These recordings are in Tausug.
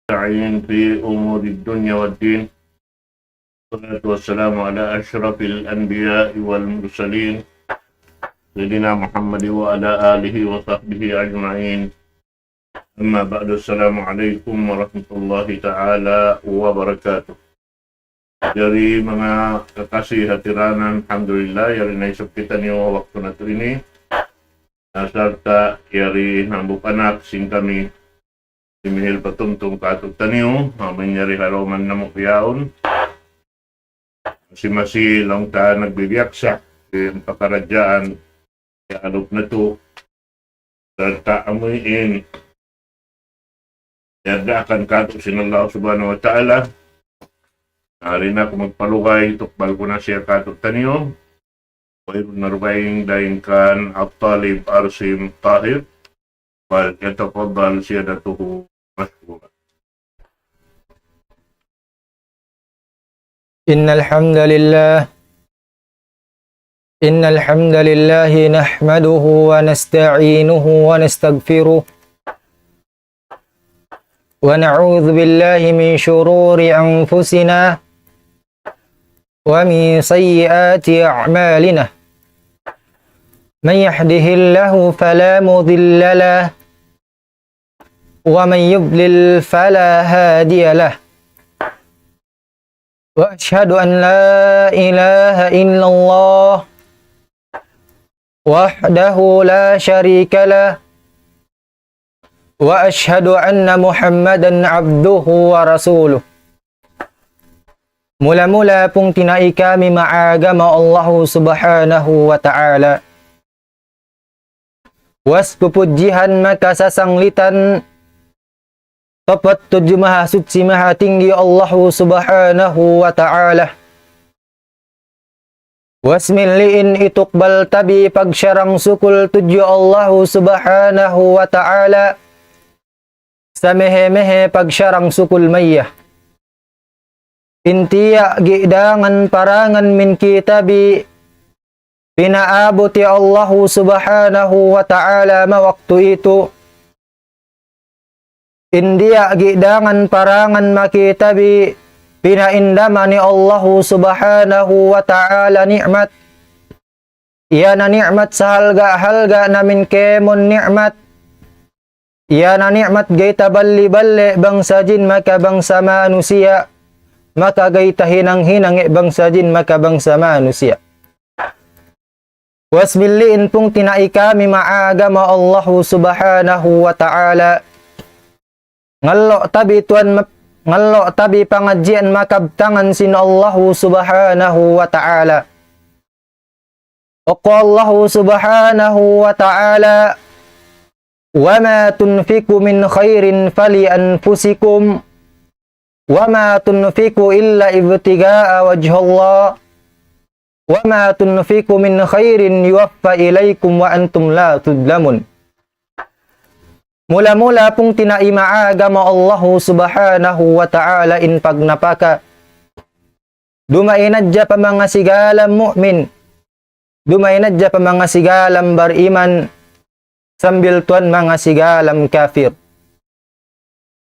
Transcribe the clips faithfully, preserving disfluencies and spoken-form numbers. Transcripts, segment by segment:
المستعين في أمور الدنيا والدين. والصلاة والسلام على أشرف الأنبياء والمرسلين سيدنا محمد وعلى آله وصحبه أجمعين. أما بعد، السلام عليكم ورحمة الله تعالى وبركاته. Jari manga kakasi ha tiranan, alhamdulillah, yari na isab kitaniyu ha waktu natu' ini. Na sarta' yari hambuuk anak sin kami, simihil patumtum kātu'niyu, amu in yari ha lawm namu' bihaun. Masi-masi laung ta nagbibiyaksa sin pakaradjaan ha lawm natu'. Sarta' amu in diyaakan kātu' sin Allah Subhanahu wa Ta'ala. Di' na aku magpalugay, tukbal ku na siya kātu'niyu. Wayruun na dugaing dayn kan At-Talib Arsim Tahir. فليتفضل سيادته مشكورا. إن الحمد لله، إن الحمد لله نحمده ونستعينه ونستغفره، ونعوذ بالله من شرور أنفسنا ومن سيئات أعمالنا. من يهده الله فلا مضل له، ومن يضلل فلا هادي له. وأشهد أن لا إله إلا الله وحده لا شريك له، وأشهد أن محمدا عبده ورسوله. Mula-mula pungtina'i kami maagama Allahu Subhanahu wa Ta'ala. Puas pupudjihan makasasanglitan tapat tudju Mahasuchi Mahatinggi Allahu Subhanahu wa Ta'ala. Puas miliin itukbal tabi pagsarang-sukul tudju Allahu Subhanahu wa Ta'ala, samihi-mihi pagsarang-sukul mayan. In tiya' gidangan parangan min kita bi pinaabut hi Allahu Subhanahu wa Ta'ala ha waktu itu. In tiya' gidangan parangan makita bi pinaindaman hi Allahu Subhanahu wa Ta'ala ni'mat. Yan na ni'mat sahalga'-halga' na min kēmon ni'mat. Yan na ni'mat gayta balli-balli bangsa jin maka bangsa manusiya', maka gayta hinang-hinang bangsa jin maka bangsa manusiya'. Puas miliin pungtina'i kami maagama Allahu Subhanahu wa Ta'ala. Ngallu' tabi tuwan ma-, ngallu' tabi pangadjian makabtangan sin Allahu Subhanahu wa Ta'ala. Pag-aqal Allahu Subhanahu wa Ta'ala, وما تنفقوا من خير فلأنفسكم وما تنفقوا إلا ابتغاء وجه الله وما تنفقوا من خير يوف إليكم وأنتم لا تظلمون. Mula-mula pungtina'i maagama Allahu Subhanahu wa Ta'ala in pagnapaka. Dumayn hadja pa manga sigalang mu'min. Dumayn hadja pa manga sigalang bariman. Sambil tuwan manga sigalang kafir.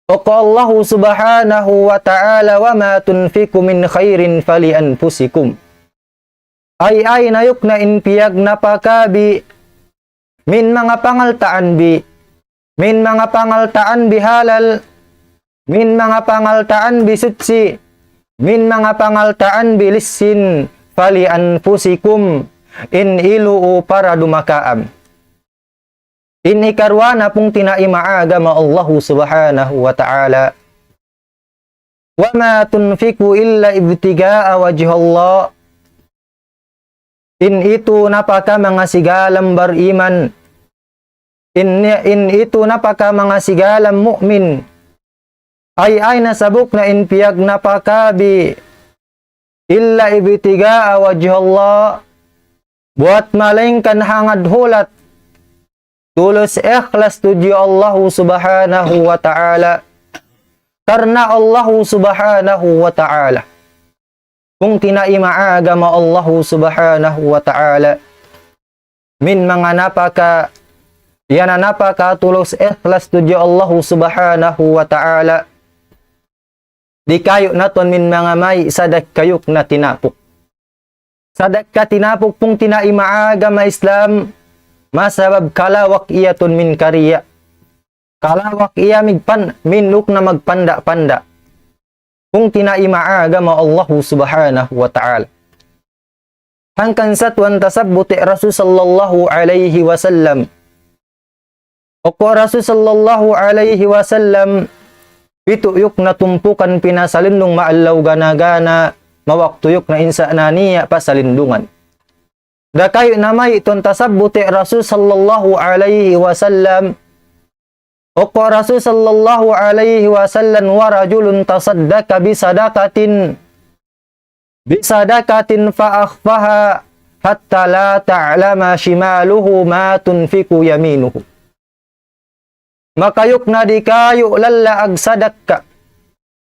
Pag-aqal Allahu Subhanahu wa Ta'ala, وما تنفقوا من خير فلأنفسكم. Ay-ay na yuk na in piyagnapaka bi, min manga pangaltaan bi, min manga pangaltaan bi halal, min manga pangaltaan bi suchi, min manga pangaltaan bi lissin, فلأنفسكم, in ilu para dumakaam. In ikaruwa na pungtina'i maagama Allahu Subhanahu wa Ta'ala. وما تنفقوا إلا ابتغاء وجه الله. In itu napaka manga sigalang bariman. In, in itu napaka manga sigalang mu'min. Ay-ay na sabuk na in piyagnapaka bi إلا ابتغاء وجه الله. Buwat malaingkan hangad hulat. Tulus ikhlas tudju Allahu Subhanahu wa Ta'ala. Karna' Allahu Subhanahu wa Ta'ala. Pungtina'i maagama Allahu Subhanahu wa Ta'ala. Min manga napaka, yan na napaka tulus ikhlas tudju Allahu Subhanahu wa Ta'ala. Di' kayu' na tuwan min manga may sadakka yuk na tinapuk. Sadakka tinapuk pungtina'i manga agama Islam, masabab kalawak iyatun min kariya. Kalawak iya migpan-, minuk na magpanda-panda. Pungtina'i manga agama Allahu Subhanahu wa Ta'ala. Hangkan sa tuwan tasabbuti Rasul sallallahu alayhi wasallam. Oko Rasul sallallahu alayhi wasallam, pitu yuk na tumpukan pinasalindung maallaw gana-gana, mawaktu yuk na insa na niya pasalindungan. Dakay na may tuwan tasabbuti Rasul sallallahu alayhi wasallam. Oko Rasul sallallahu alayhi wasallam, ورجل تصدق بصدقة، بصدقة فأخفاها حتى لا تعلم شماله ما تنفق يمينه. Makayuk na di' kayu' lalla agsadakka.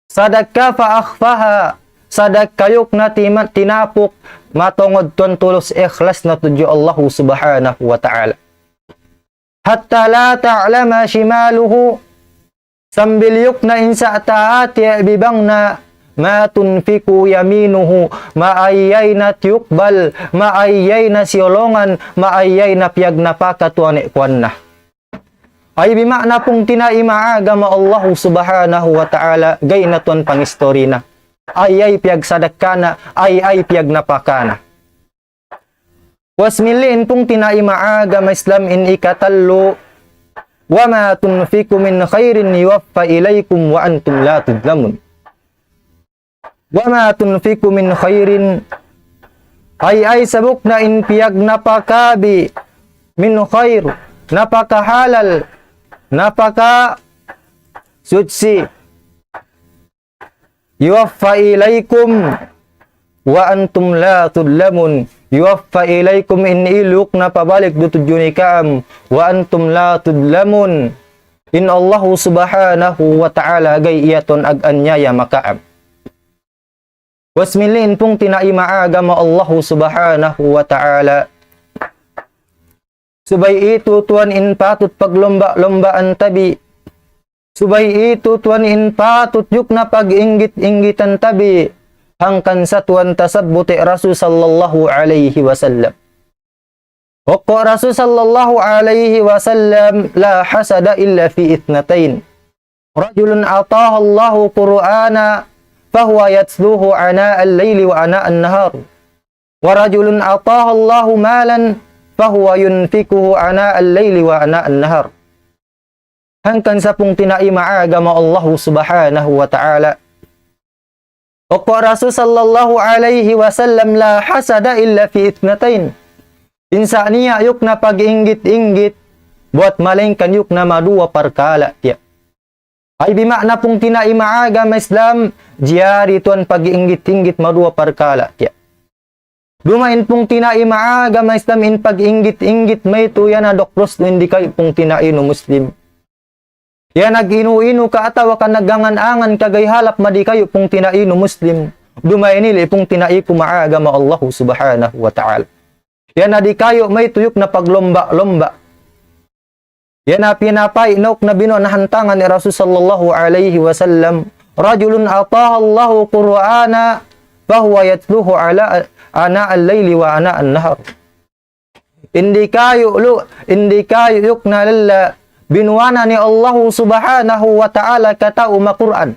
Sadakka فأخفاها. Sadakka yuk na tima-, tinapuk, matungud tuwan tulus ikhlas na tudju Allahu Subhanahu wa Ta'ala. حتى لا تعلم شماله. Sambil yuk na insa taat ya bibang na ما تنفق يمينه. Maayay na tiyukbal, maayay na siyulungan, maayay na piyagnapaka tuwan i kuwan na. Ay bima'na pungtina'i manga agama Allahu Subhanahu wa Ta'ala, gay na tuwan pangistori na. Ay, ay piyagsadakka na, ay, ay piyagnapaka na. Puas mili in pungtina'i manga agama Islam in ikatallu, وما تنفقوا من خير يوف إليكم وأنتم لا تظلمون. وما تنفقوا من خير. Ay, ay sabuk na in piyagnapaka bi, من خير, napaka halal, napaka suchi. يوف إليكم وأنتم لا تظلمون. يوف إليكم, in iluk na pabalik dutudju ni kaam, وأنتم لا تظلمون. In Allahu Subhanahu wa Ta'ala gay iyatun ag-anyaya makaam. Puas mili in pungtina'i manga agama Allahu Subhanahu wa Ta'ala. Subay itu tuwan in patut paglumba-lumbaan ta bi. Subay itu tuwan in patut yuk na pag-inggit-inggitan ta bi. Hangkan sa tuwan tasabbuti Rasul sallallahu alayhi wasallam. Oko Rasul sallallahu alayhi wasallam, لا حسد إلا في اثنتين. رجل أعطاه الله قرآنا فهو يتلوه آناء الليل وآناء النهار. ورجل أعطاه الله مالا فهو ينفقه آناء الليل وآناء النهار. Hangkan sa pungtina'i manga agama Allahu Subhanahu wa Ta'ala. Oko Rasul sallallahu alayhi wasallam, لا حسد إلا في اثنتين. Insa niya yuk na pag-inggit-inggit, buat malayngkan yuk na maduwa parkala' tiya. Ay bima'na pungtina'i manga agama Islam, jari tuwan pag-inggit-inggit maduwa parkala' tiya. Dumain pungtina'i manga agama Islam in pag-inggit-inggit maytu' yan na dokrus in di' kayu' pungtina'i nu Muslim. Yan nag-inu-inu ka atawa ka nag-angan-angan ka gay halap ma di' kayu' pungtina'i nu Muslim. Dumain ini pungtina'i ku manga agama Allahu Subhanahu wa Ta'ala. Yan na di' kayu' maytu' yuk na paglumba-lumba. Yan na pinapay nuk na binuan hantangan ni Rasul sallallahu alayhi wasallam. رجل أعطاه الله قرآنا فهو يتلوه على آناء الليل وآناء النهار. Di' kayu' lu, di' kayu' yuk na lalla binuana ni Allahu Subhanahu wa Ta'ala katau ma Qur'an.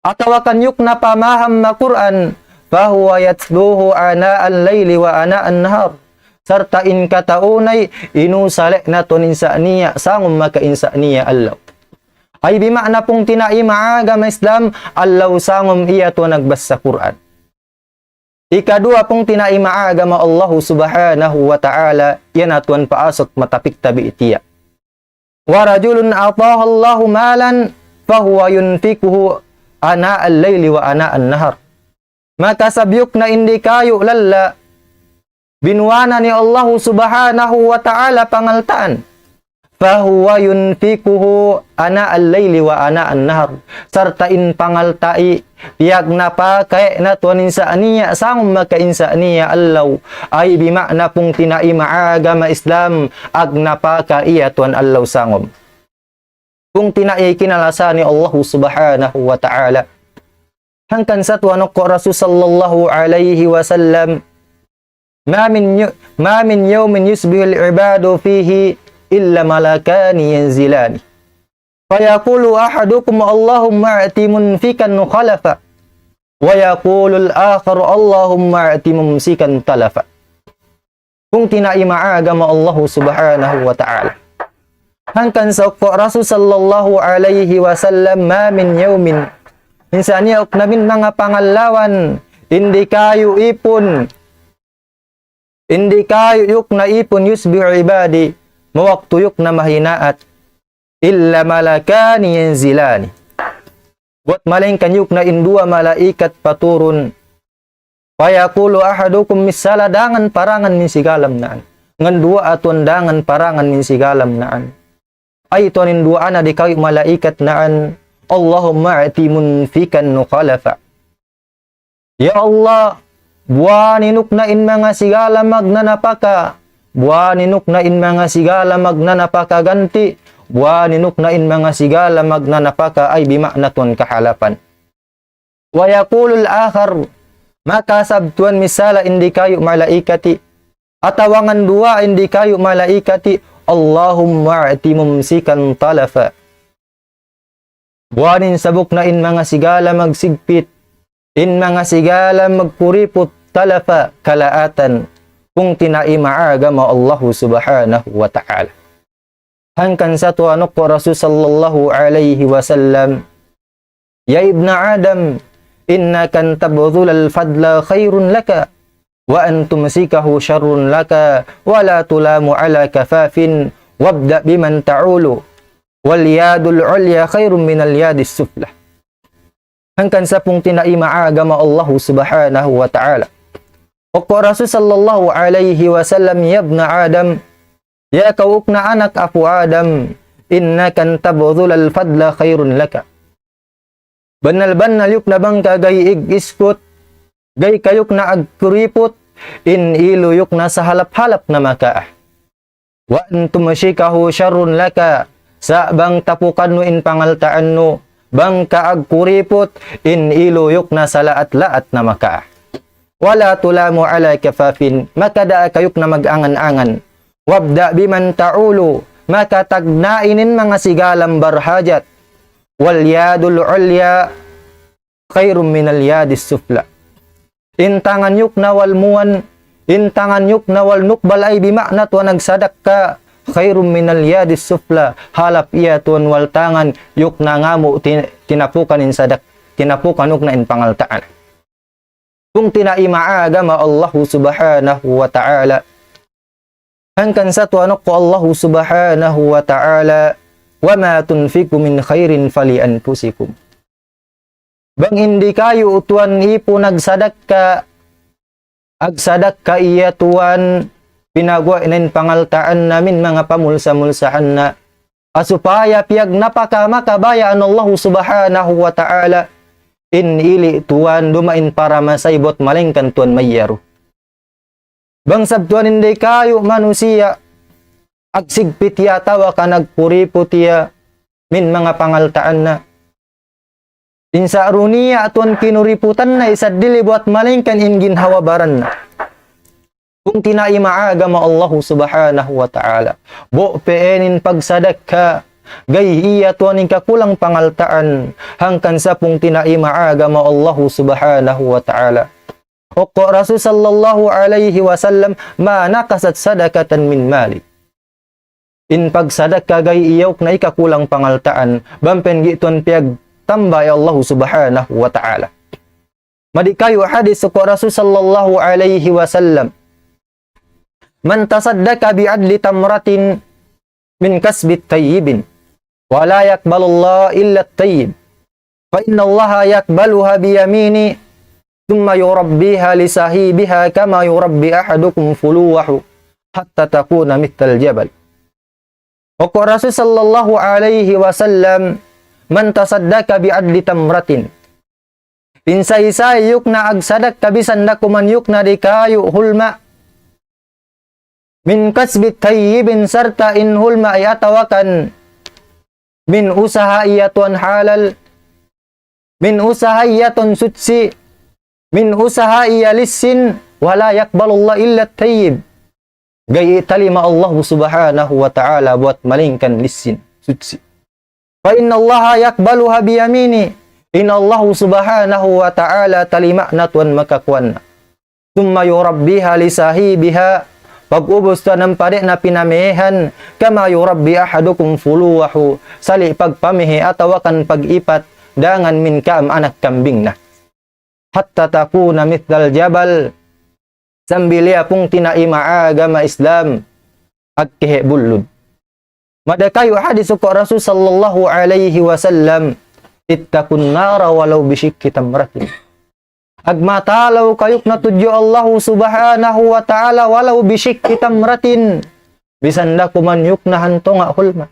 Atawa kan yuk na pamaham ma Qur'an, فهو يتلوه آناء الليل وآناء النهار. Sarta' in katau nay, inusale' na tuwan insa niya, sangum maka insa niya allaw. Ay bima'na pungtina'i manga agama Islam, allaw sangum iyatun nagbassa Qur'an. Ikaduwa pungtina'i manga agama Allahu Subhanahu wa Ta'ala, yan na tuwan paasut matapik tabi' tiya. ورجل أعطاه الله مالا فهو ينفقه آناء الليل وآناء النهار. Maka sabab yuk na di' kayu' lalla binuana ni Allahu Subhanahu wa Ta'ala pangaltaan. فهو ينفقه آناء الليل وآناء النهار. Sarta' in pangalta'i, piyagnapaka na tuwan insa niya, sangum maka insa niya allaw. Ay bima'na pungtina'i manga agama Islam, agnapaka iyatun allaw sangum. Pungtina'i kinalasahan ni Allahu Subhanahu wa Ta'ala. Hangkan satuan ku Rasul sallallahu alaihi wasallam, ما من ي-، ما من يوم يصبح العباد فيه إلا ملكان ينزلان. فيقول أحدكم: اللهم أعط منفقا خلفا. ويقول الآخر: اللهم أعط ممسكا تلفا. Pungtina'i ha agama Allah subhanahu wa ta'ala. Hangkan satuan ku Rasul sallallahu alaihi wasallam, ما من يوم. Minsan yaun na in manga pangalawan, in di' kayu ipun, in di' kayu yuk na ipun, يصبح عبادي, mawaktu yuk na mahinaat, إلا ملكان ينزلان. Buat malaingkan yuk na in duwa malaikat paturun. فيقول أحدكم, misan dangan parangan min sigalam naan. Ngan duwaa tuwan dangan parangan min sigalam naan. Ay tuwan in duwaa na di' kayu malaikat naan. اللهم أعط منفقا خلفا. Ya Allah, buwani nukna in manga sigala magnanapaka, buwani nukna in manga sigala magnanapaka ganti, buwani nukna in manga sigala magnanapaka ay bima'na tuwan kahalapan. ويقول الآخر, maka sab tuwan misala in di' kayu malaikati, atawa ngan duwaa in di' kayu malaikati, اللهم أعط ممسكا تلفا. Buwani in sabukna in manga sigala magsigpit, in manga sigala magkuriput, تلفا, kalaatan, pungtina'i ha agama Allah subhanahu wa ta'ala. Hangkan satuan ku Rasul sallallahu alaihi wasallam, يا ابن آدم، إنك أن تبذل الفضل خير لك، وأن تمسكه شر لك، ولا تلام على كفاف، وابدأ بمن تعول، واليد العليا خير من اليد السفلى. Hangkan satuan pungtina'i ha agama Allah subhanahu wa ta'ala. Pagka Rasul sallallahu alaihi wasallam, يا ابن آدم, ya kaw ukna anak apu' Adam, إنك أن تبذل الفضل خير لك. Bannal-bannal yuk na bang ka ga'i ig-iskut, ga'i ka yuk na agkuriput, in ilu yuk na sahalap-halap na makaa. وأن تمسكه شر لك, sa' bang tapukan nu in pangaltaan nu, bang ka agkuriput, in ilu yuk na salaat-laat na makaa. ولا تلام على كفاف, maka di' kaw yuk na mag-angan-angan. وابدأ بمن تعول, maka tagna' in manga sigalam barhajat. واليد العليا خير من اليد السفلى. In tangan yuk na wal muwan, in tangan yuk na wal nukbal ay bima'na tuwan nagsadakka, خير من اليد السفلى, halap iya tuwan wal tangan yuk na ngamu' tin-, tinapukan in sadak-, tinapukan yuk na in pangaltaan. Pungtina'i ha agama Allah subhanahu wa ta'ala. Hangkan satuan ku Allah subhanahu wa ta'ala, وما تنفقوا من خير فلأنفسكم. Bang in di' kayu tuwan ipun nagsadakka, agsadakka iya tuwan, pinaguwa' na in pangaltaan na min manga pamulsa-mulsahan na. Supaya piyagnapaka makabayaan Allah subhanahu wa ta'ala, in ili tuwan dumaing para masaybat malaingkan tuwan mayaru. Bang sab tuwan in di' kayu manusiya', agsigpit iya atawa ka nagkuriput iya, min manga pangaltaan na. In sa' dunya tuwan kinuriputan na isab di' buwat malaingkan in ginhawa-baran na. Pungtina'i ha agama Allah subhanahu wa ta'ala. Bu' piya'in in pagsadakka, ga'i iya tuwan in kakulang pangaltaan, hangkan sa pungtina'i ha agama Allah subhanahu wa ta'ala. Pagka Rasul sallallahu alaihi wasallam, ما نقصت صدقة من مال. In pagsadakka ga'i iya yuk na ikakulang pangaltaan, bang piya'in ga'i tuwan piyagtambal Allah subhanahu wa ta'ala. Mari kayu hadis pagka Rasul sallallahu alaihi wasallam, من تصدق بعدل تمرة من كسب طيب ولا يقبل الله إلا الطيب فإن الله يقبلها بيمينه ثم يربيها لصاحبها كما يربي أحدكم فلوه حتى تكون مثل الجبل. Pagka Rasul sallallahu alaihi wasallam, من تصدق بعدل تمرة. In sa-isa yuk na agsadakka bisan da kuman yuk na di' kayu hulma'. من كسب طيب, sarta' in hulma' ay atawakan min usaha iya tuwan halal. Min usaha iya tuwan suchi, min usaha iya lisin, ولا يقبل الله إلا الطيب. Ga'i talima Allah subhanahu wa ta'ala buat malaingkan lisin, suchi. فإن الله يقبلها بيمينه. In Allah subhanahu wa ta'ala talima na tuwan makakuan na. ثم يربيها لصاحبها. Pag'ubus tuwan ampa di' na pinamehehan, كما يربي أحدكم فلوه. Sali' pagpamehe atawa kan pag-ipat, dangan min kaam anak kambing na. حتى تكون مثل الجبل. Sambil iya pungtina'i maagama Islam, agkehe' bulud. Mari kayu' hadis ku Rasul sallallahu alayhi wasallam, اتقوا النار ولو بشق تمرة. Agmatalaw kayu' na tudju Allah subhanahu wa ta'ala ولو بشق تمرة. Bisan da kuman yuknahan tunga' hulma.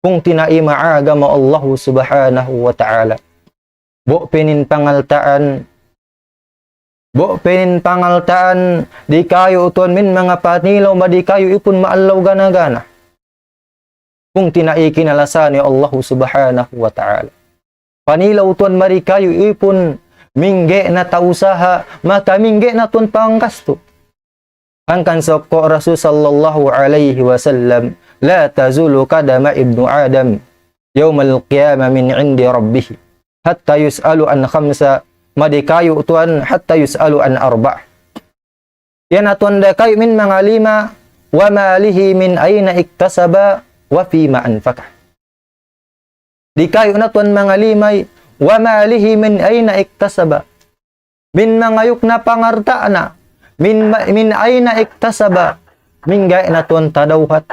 Pungtina'i maagama Allah subhanahu wa ta'ala. Bu' pinin pangaltaan, bu' pinin pangaltaan, di' kayu' tuwan min manga panilaw, ma di' kayu' ipun maallaw gana-gana. Pungtina'i kinalasahan ni Allah subhanahu wa ta'ala. Panilaw tuwan mari kayu' ipun, mingge' na ta usaha, maka mingge' na tuwan panggastu. Hangkan sawab ku Rasul sallallahu alayhi wasallam, لا تزول قدم ابن آدم يوم القيامة من عند ربه حتى يسأل عن خمس, mari kayu' tuwan, حتى يسأل عن أربع. Yan na tuwan da kayu' min manga lima, وماله من أين اكتسب وفيما أنفقه. Di' kayu' na tuwan manga lima, وماله من أين اكتسب. Min manga yukna pangaltaan na, min, من أين اكتسب. Mingge' na tuwan tadawhat.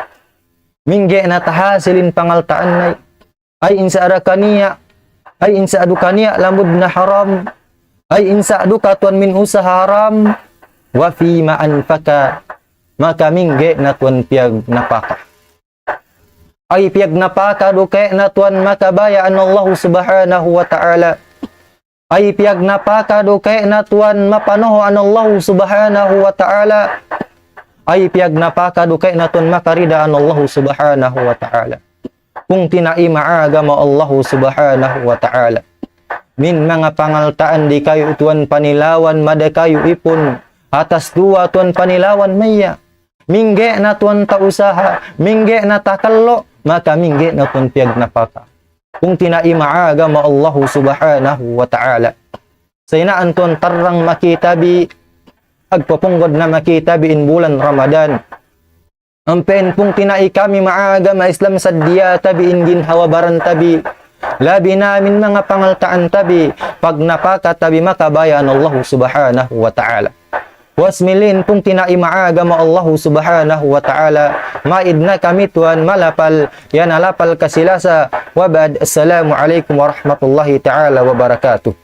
Mingge' na tahasil in pangaltaan na. Ay in sa ada kaniya, ay in sa adu kaniya lamud na haram, ay in sa adu ka tuwan min usaha haram, وفيما أنفق, maka mingge' na tuwan piyagnapaka. Ay piyagnapaka dukae' na tuwan makabayaan Allah subhanahu wa ta'ala. Ay piyagnapaka dukae' na tuwan mapanuhuan Allah subhanahu wa ta'ala. Ay piyagnapaka dukae' na tuwan makaridaan Allah subhanahu wa ta'ala. Pungtina'i maagama Allah subhanahu wa ta'ala. Min manga pangaltaan di' kayu' tuwan panilawan, ma di' kayu' ipun. Atas duwa tuwan panilawan maya. Mingge' na tuwan ta usaha, mingge' na ta kallu', maka mingge' na tuwan piyagnapaka. Pungtina'i maagama Allah subhanahu wa ta'ala. Sa' inaan tuwan tarrang makita bi, agpapunggud na makita bi in bulan Ramadan. Ampa in pungtina'i kami maagama Islam saddiya ta bi in ginhawa-baran ta bi. Labi na min manga pangaltaan ta bi, pagnapaka ta bi makabayaan Allah subhanahu wa ta'ala. Puas mili in pungtina'i maagama Allah subhanahu wa ta'ala, maid na kami tuwan malapal, yan na lapal kasi-lasa. Wa ba'd, assalamu alaykum warahmatullahi ta'ala wabarakatuh.